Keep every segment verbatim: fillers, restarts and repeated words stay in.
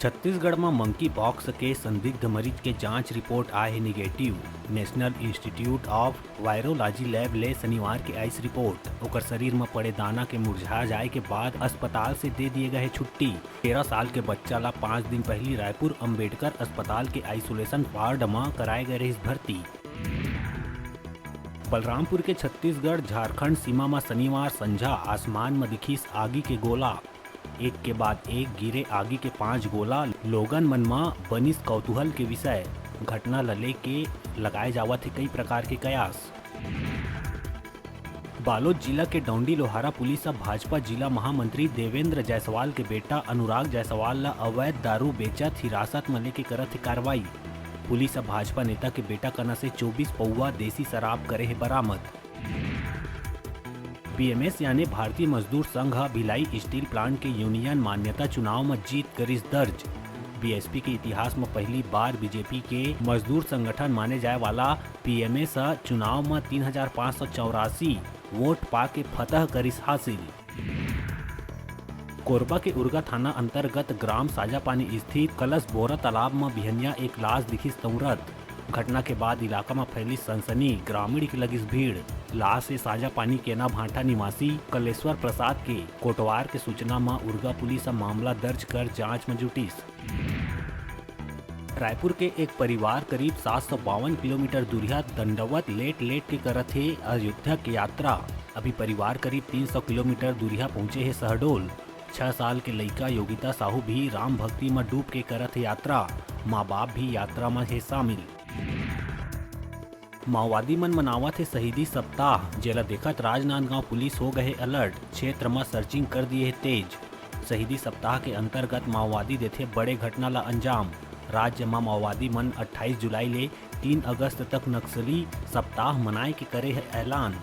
छत्तीसगढ़ म monkey pox के संदिग्ध मरीज के जांच रिपोर्ट आए हे negative. National institute of virology lab ले शनिवार के आइस रिपोर्ट। ओकर शरीर म पड़े दाना के मुरझा जाए के बाद अस्पताल से दे दिए गए हे छुट्टी। तेरह साल के बच्चा ला पाँच दिन पहिली रायपुर अंबेडकर अस्पताल के आइसोलेशन वार्ड म कराए गए रहिस भर्ती। बलरामपुर के छत्तीसगढ़ झारखंड सीमा म शनिवार संझा आसमान म दिखिस आगी के गोला। एक के बाद एक गिरे आगी के पांच गोला, लोगन मन म बनिस कौतूहल के विषय। घटना ल लेके लगाए जावत हे कई प्रकार के कयास। बालोद जिला के डौंडी लोहारा पुलिस ह भाजपा जिला महामंत्री देवेंद्र जायसवाल के बेटा अनुराग जायसवाल ल अवैध दारू बेचत हिरासत म लेके करत हे कार्रवाई। पुलिस ह भाजपा नेता के बेटा कना से चौबीस पौवा देसी शराब करे हे बरामद। बीएमएस यानी भारतीय मजदूर संघ ह भिलाई स्टील प्लांट के यूनियन मान्यता चुनाव म जीत करिस दर्ज। बीएसपी के इतिहास म पहली बार बीजेपी के मजदूर संगठन माने जाए वाला बीएमएस ह चुनाव म तीन हजार पाँच सौ चौरासी वोट पाके फतह करिस हासिल। कोरबा के उरगा थाना अंतर्गत ग्राम साजापानी स्थित कलश बोरा तालाब म बिहनिया एक लाश दिखिस तंउरत। घटना के बाद इलाका म फैलिस सनसनी, ग्रामीण के लगिस भीड़। लाश हे साजापानी केना भांठा निवासी कलेश्वर प्रसाद के। कोटवार के सूचना म उरगा पुलिस ह मामला दर्ज कर जांच म जुटिस। रायपुर के एक परिवार करीब सात सौ बावन किलोमीटर दूरिहा दंडवत लेट लेट के करत हे अयोध्या के यात्रा। अभी परिवार करीब तीन सौ किलोमीटर दूरिहा पहुंचे हे शहडोल। छह साल के लइका योगिता साहू भी राम भक्ति म डूब के करत हे यात्रा। माँ बाप भी यात्रा म हे शामिल। माओवादी मन मनावत हे शहीदी सप्ताह, जेला देखत राजनांदगांव पुलिस हो गए हे अलर्ट, क्षेत्र म सर्चिंग कर दिए हे तेज। शहीदी सप्ताह के अंतर्गत माओवादी देथे बड़े घटना ला अंजाम। राज्य म माओवादी मन अट्ठाईस जुलाई ले तीन अगस्त तक नक्सली सप्ताह मनाए के करे हे ऐलान।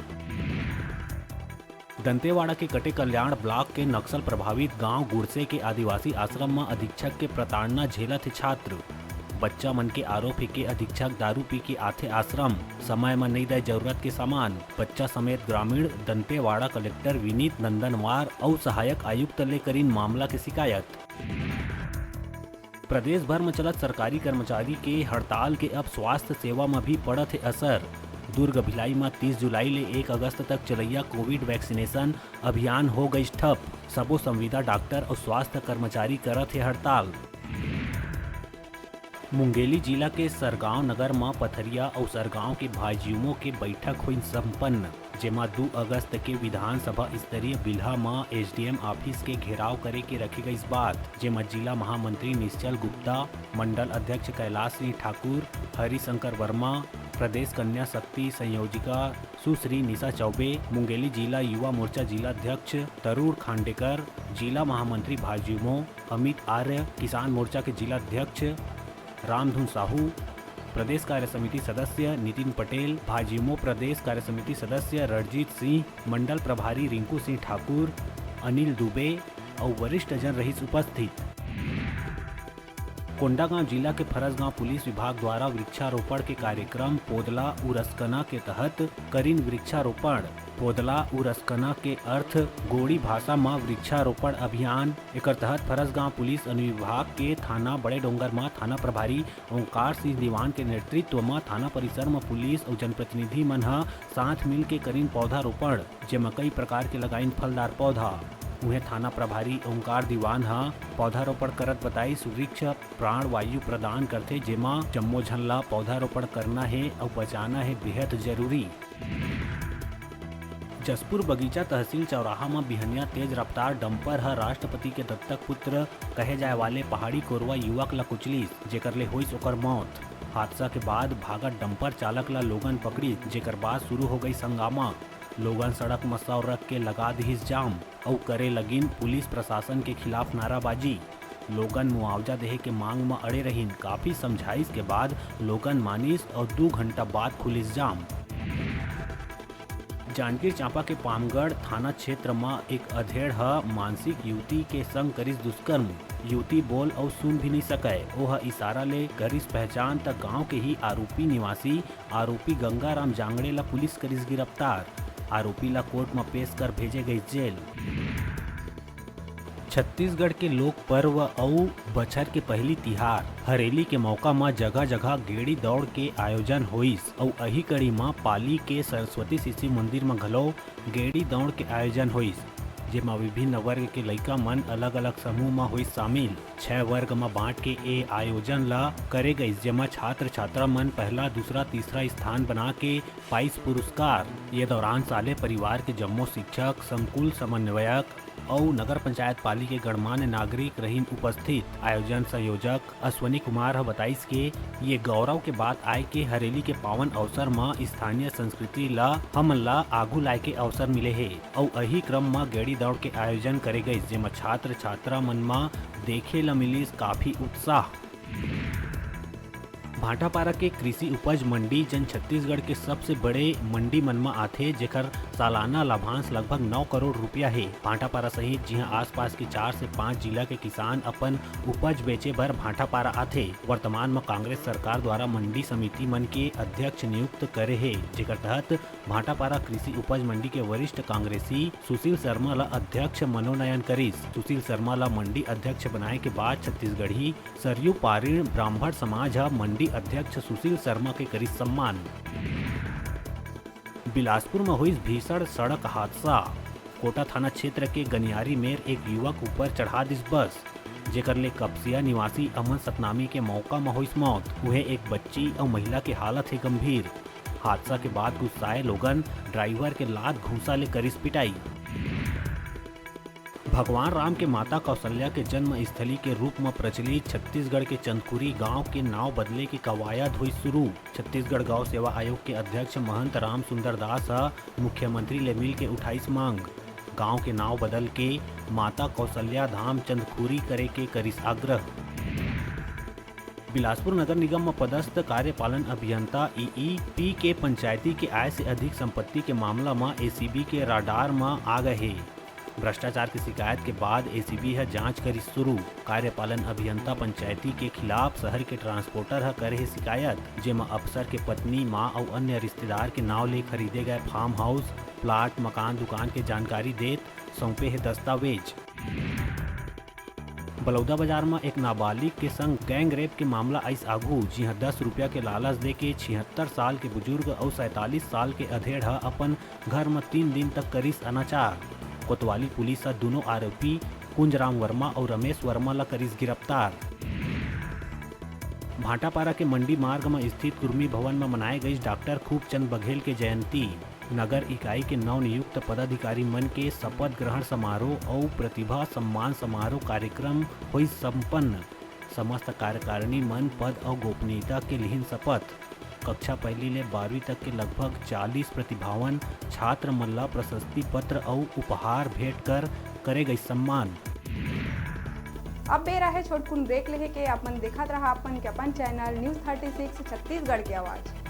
दंतेवाड़ा के कटेकल्याण ब्लॉक के नक्सल प्रभावित गांव गुड़से के आदिवासी आश्रम म अधीक्षक के प्रताड़ना झेलत हे छात्र। बच्चा मन के आरोप हे के अधीक्षक दारू पी के आथे आश्रम, समय म नइ दय जरूरत के सामान। बच्चा समेत ग्रामीण दंतेवाड़ा कलेक्टर विनीत नंदनवार अउ सहायक आयुक्त ले करिन मामला के शिकायत। प्रदेश भर म चलत सरकारी कर्मचारी के हड़ताल के अब स्वास्थ्य सेवा म भी पड़त हे असर। दुर्ग भिलाई म तीस जुलाई ले एक अगस्त तक चलइया कोविड वैक्सीनेशन अभियान हो गइस ठप। सबो संविदा डॉक्टर अउ स्वास्थ्य कर्मचारी करत हे हड़ताल। मुंगेली जिला के सरगांव नगर म पथरिया अउ सरगांव के भाजयुमो के बैठक होइस संपन्न, जेमा दू अगस्त के विधानसभा स्तरीय बिल्हा म एसडीएम ऑफिस के घेराव करे के रखे गइस बात, जेमा जिला महामंत्री निश्चल गुप्ता, मंडल अध्यक्ष कैलाश सिंह ठाकुर, हरिशंकर वर्मा, प्रदेश कन्या शक्ति संयोजिका सुश्री निशा चौबे, मुंगेली जिला युवा मोर्चा जिला अध्यक्ष तरुण खांडेकर, जिला महामंत्री भाजयुमो अमित आर्य, किसान मोर्चा के जिला अध्यक्ष रामधुन साहू, प्रदेश कार्य समिति सदस्य नितिन पटेल, भाजयुमो प्रदेश कार्य समिति सदस्य रणजीत सिंह, मंडल प्रभारी रिंकू सिंह ठाकुर, अनिल दुबे अउ वरिष्ठ जन रहिस उपस्थित। कोंडागांव जिला के फरसगांव पुलिस विभाग द्वारा वृक्षारोपण के कार्यक्रम पोदला उरस्कना के तहत करिन वृक्षारोपण। पोदला उरस्कना के अर्थ गोंड़ी भाषा म वृक्षारोपण अभियान। एकर तहत फरसगांव पुलिस अनुविभाग के थाना बड़े डोंगर म थाना प्रभारी ओंकार सिंह दीवान के नेतृत्व म थाना परिसर म पुलिस अउ जनप्रतिनिधि मन ह साथ मिल के करिन पौधारोपण, जेमा कई प्रकार के लगाइन फलदार पौधा। उहें, थाना प्रभारी ओंकार दीवान ह पौधारोपण करत बताइस, वृक्ष प्राण वायु प्रदान करथे, जेमा जम्मो झन ला पौधारोपण करना हे अउ बचाना हे बेहद जरूरी। जशपुर बगीचा तहसील चौराहा म बिहनिया तेज रफ्तार डंपर ह राष्ट्रपति के दत्तक पुत्र कहे जाए वाले पहाड़ी कोरवा युवक ल कुचलिस, जेकर ले होइस ओकर मौत। हादसा के बाद भागत डंपर चालक ल लोगन पकड़िस, जेकर बाद शुरू हो गइस हंगामा। लोगन सड़क म शव रख के लगा दिहिस जाम अउ करे लगिन पुलिस प्रशासन के खिलाफ नाराबाजी। लोगन मुआवजा देहे के मांग म अड़े रहिन। काफी समझाइश के बाद लोगन मानिस अउ दू घंटा बाद खुलिस जाम। जांजगीर चांपा के पामगढ़ थाना क्षेत्र म एक अधेड़ ह मानसिक युवती के संग करिस दुष्कर्म। युवती बोल अउ सुन भी नइ सकय। ओह इशारा ले करिस पहचान त गांव के ही आरोपी निवासी आरोपी गंगाराम जांगड़े ला पुलिस करिस गिरफ्तार। आरोपी ला कोर्ट म पेश कर भेजे गइस जेल। छत्तीसगढ़ के लोक पर्व अउ बछर के पहिली तिहार हरेली के मौका म जगह-जगह गेड़ी दौड़ के आयोजन होइस अउ अही कड़ी म पाली के सरस्वती शिशु मंदिर म घलो गेड़ी दौड़ के आयोजन होइस, जेमा विभिन्न वर्ग के लइका मन अलग-अलग समूह म होइस शामिल। छह वर्ग म बांट के ए आयोजन ल करे गइस, जेमा छात्र-छात्रा मन पहला, दूसरा, तीसरा स्थान बना के पाइस पुरस्कार। ये दौरान साले परिवार के जम्मो शिक्षक, संकुल समन्वयक अउ नगर पंचायत पाली के गणमान्य नागरिक रहिन उपस्थित। आयोजन संयोजक अश्वनी कुमार ह बताइस के ये गौरव के बात आय के हरेली के पावन अवसर म स्थानीय संस्कृति ल हमन ल आगू लाय के अवसर मिले हे अउ अही क्रम म गेड़ी दौड़ के आयोजन करे गइस, जेमा छात्र छात्रा मन म देखे ल मिलिस काफी उत्साह। भाटापारा के कृषि उपज मंडी जन छत्तीसगढ़ के सबसे बड़े मंडी मन म आथे, जेकर सालाना लाभांश लगभग नौ करोड़ रुपया हे। भाटापारा सहित जिहां आसपास के चार से पांच जिला के किसान अपन उपज बेचे बर भाटापारा आथे। वर्तमान म कांग्रेस सरकार द्वारा मंडी समिति मन के अध्यक्ष नियुक्त करे हे, जेकर तहत भाटापारा कृषि उपज मंडी के वरिष्ठ कांग्रेसी सुशील शर्मा ल अध्यक्ष मनोनयन करिस। सुशील शर्मा ल मंडी अध्यक्ष बनाए के बाद छत्तीसगढ़ी सरयू पारीण ब्राह्मण समाज ह मंडी अध्यक्ष सुशील शर्मा के करिस सम्मान। बिलासपुर म होइस भीषण सड़क हादसा। कोटा थाना क्षेत्र के गनियारी मेर एक युवक ऊपर चढ़ा दिस बस, जेकर ले कपसिया निवासी अमन सतनामी के मौका म होइस मौत। उहें एक बच्ची अउ महिला के हालत हे गंभीर। हादसा के बाद गुस्साए लोगन ड्राइवर के लात घूंसा ले करिस पिटाई। भगवान राम के माता कौशल्या के जन्म स्थली के रूप म प्रचलित छत्तीसगढ़ के चंदखुरी गांव के नाव बदले के कवायद होइस शुरू। छत्तीसगढ़ गौ सेवा आयोग के अध्यक्ष महंत राम सुंदर दास ह मुख्यमंत्री ले मिल के उठाइस मांग। गांव के नाव बदल के माता कौशल्या धाम चंदखुरी करे के करिस आग्रह। बिलासपुर नगर निगम म पदस्थ कार्यपालन अभियंता ईई पी के पंचायती के आय से अधिक संपत्ति के मामला म एसीबी के राडार म आ गए हे। भ्रष्टाचार के शिकायत के बाद एसीबी ह जांच करिस शुरू। कार्यपालन अभियंता पंचायती के खिलाफ शहर के ट्रांसपोर्टर ह करे हे शिकायत, जेमा अफसर के पत्नी, मां अउ अन्य रिश्तेदार के नाव ले खरीदे गए फार्म हाउस, प्लाट, मकान, दुकान के जानकारी देत सौंपे हे दस्तावेज। बलौदाबाजार म एक नाबालिग के संग गैंग रेप के मामला आइस आगू, जिहां दस रुपया के लालच देके छिहत्तर साल के बुजुर्ग अउ सैंतालीस साल के अधेड़ ह अपन घर म तीन दिन तक करिस अनाचार। कोतवाली पुलिस ह दुनों आरोपी कुंजराम वर्मा अउ रमेश वर्मा ल करिस गिरफ्तार। भाटापारा के मंडी मार्ग म स्थित कुर्मी भवन म मनाए गइस डॉक्टर खूबचंद बघेल के जयंती। नगर इकाई के नवनियुक्त पदाधिकारी मन के शपथ ग्रहण समारोह अउ प्रतिभा सम्मान समारोह कार्यक्रम होइस संपन्न। समस्त कार्यकारिणी मन पद अउ गोपनीयता के लिहिन शपथ। कक्षा पहली ले बारहवीं तक के लगभग चालीस प्रतिभावन छात्र मन ला प्रशस्ति पत्र अउ उपहार भेंट कर करे गइस सम्मान। अब बेरा हे छोटकुन ब्रेक लेहे के। आप मन देखत रहा अपन के अपन channel news thirty six Chhattisgarh के आवाज़।